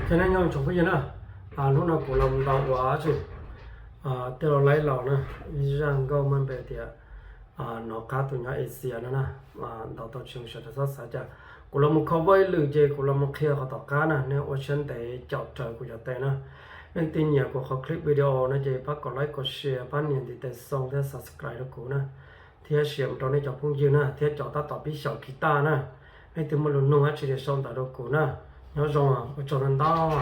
Khe neb nyob tsoom phooj ywg na, hnub no kuv los ntaus ua tsi, tej laus laib laus na, ib zaj nkauj muaj npe tias Nov qab tus nyob Asia no na, ntaus tau tsis zoo sawv daws txhob xav cas. Kuv los mus cover ib lwm ces kuv los mus qhia qhov tom qab na, nej ua siab ntev caum raws kuv cov tes na. Leej twg nyiam kuv qhov clip video no ces pab kom like kom share, pab nias ntiv tes xoo thiab subscribe rau kuv na, thiab share mus rau nej cov phooj ywg na, thiab cov tab tom pib xyaum guitar na, leej twg muaj lus nug dab tsi ces sau ntawv rau kuv na. Nyob zoo, ua tsaug ntau ntau.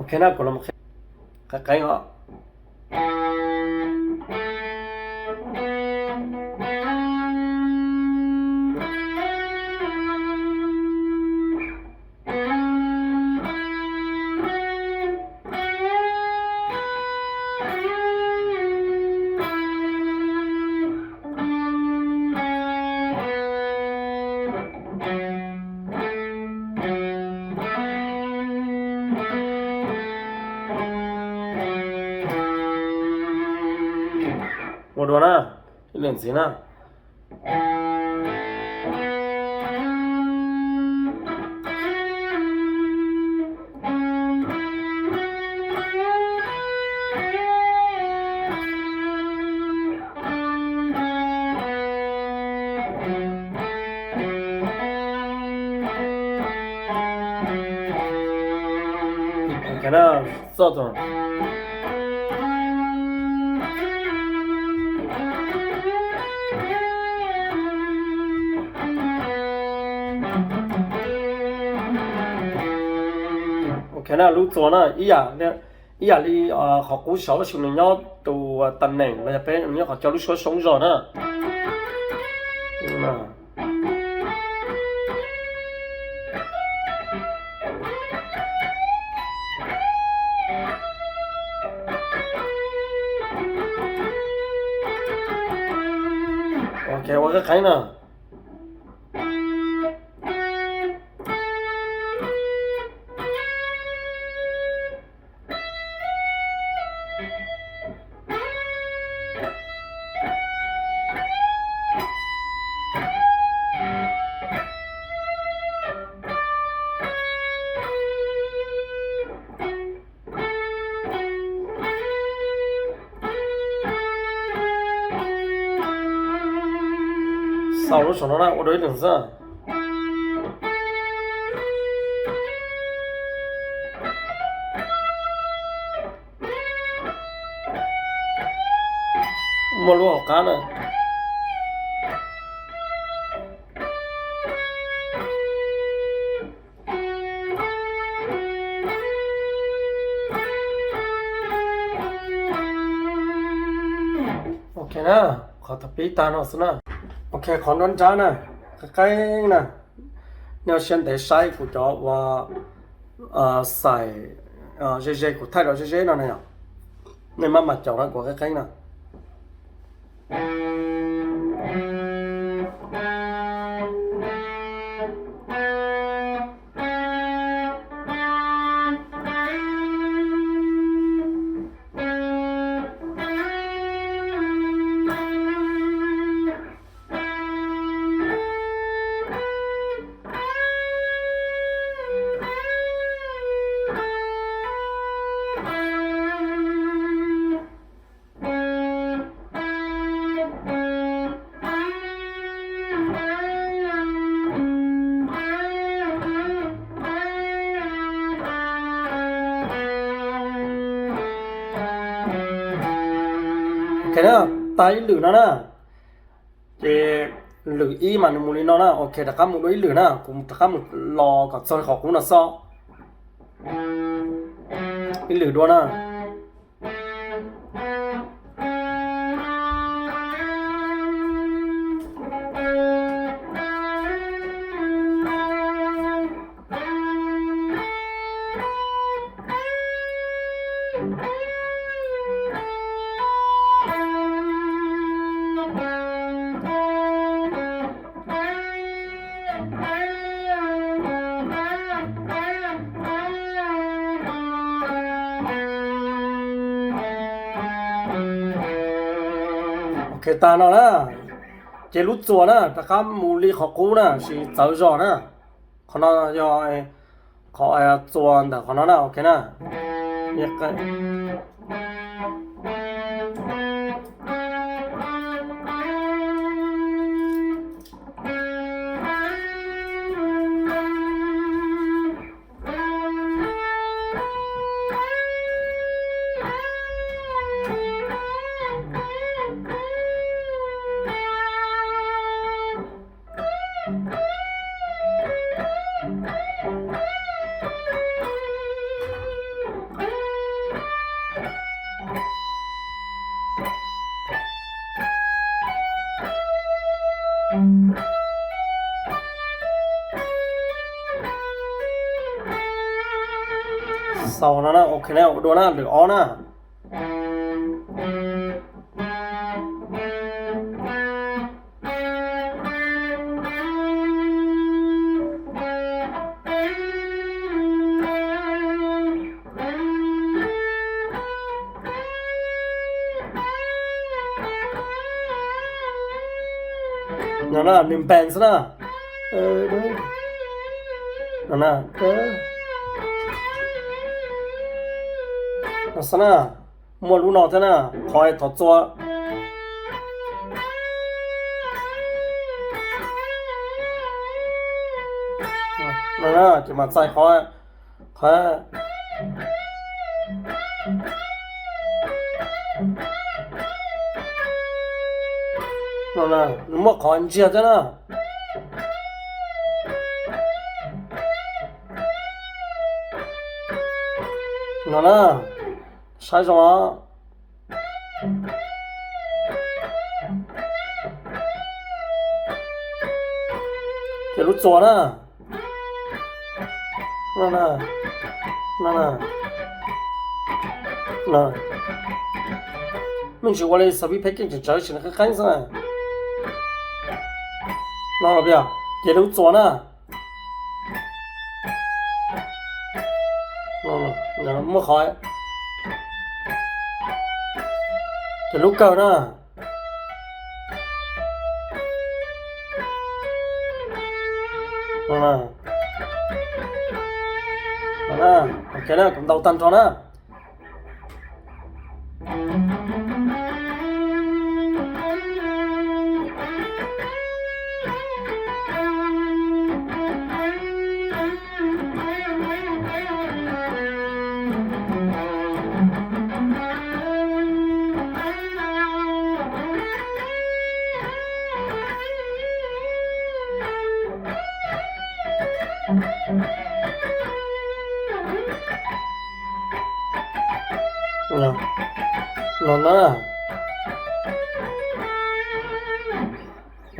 Ok na, kuv los qeeb qeeb os. Ua dua na, ib leeg ntxiv na. Txoj tus Ok na, lub txuas na, ib yam li qhov qub saud tab sis nws nyob tus tas neem los yog peb nws nyob qhov coj lub suab soob zog na. Ok, ua qeeb qeeb na. Xaus lub saum no na, ua dua ib leeg xwb. Muaj lub hauv qab na. Na, qhov thaum pib tag no xwb na. Ok, qhov nruab nrab na, qeeb qeeb na. Nej ua siab ntev saib kuv cov uas xais ze ze, kuv thaij rau ze ze no na yom. Nej maj mam caum na, kuv qeeb qeeb na. Ok na, tag ib lwm no na. Ces lwm ib mas nws mus li no na. Ok, rov qab mus dua ib lwm na, kuv rov qab mus los kom txog li qhov qub no xwb. Ib lwm dua na. Ok, tag no na. Ces lub txuas na, rov qab mus li qhov qub na, sis txawv zog na. Qhov no yog qhov txuas ntawm qhov no na, ok na. Xaus no na, ok na, ua dua na, lwm ob na. No na, nws npees xwb na. No na, no xwb na. Muaj lub no thiab na, qhov thov txua. No na, ces mas txais qhov, qhov no na, nws muaj qhov ntsiag thiab na. No na, saib zoo os. Ces lub txuas na. No na, no na. Me ntsis ua li xav vib pheej keej tseem tsawv tsis qeeb qeeb xwb na. No, ces lub txuas na. Muaj qhov, ces lub kawg na. Ok na, kuv ntaus tag nrho na. No na,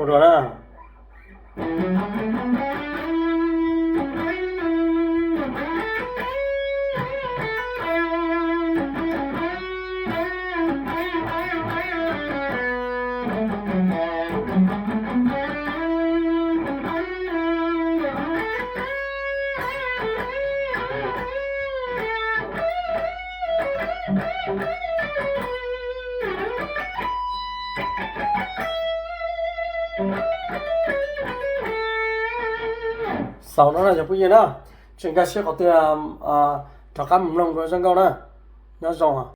Dua na. Xaus no na cov phooj ywg na, tseem nkag siab qhov twg rov qab mus mloog dua zaj nkauj na, nyob zoo.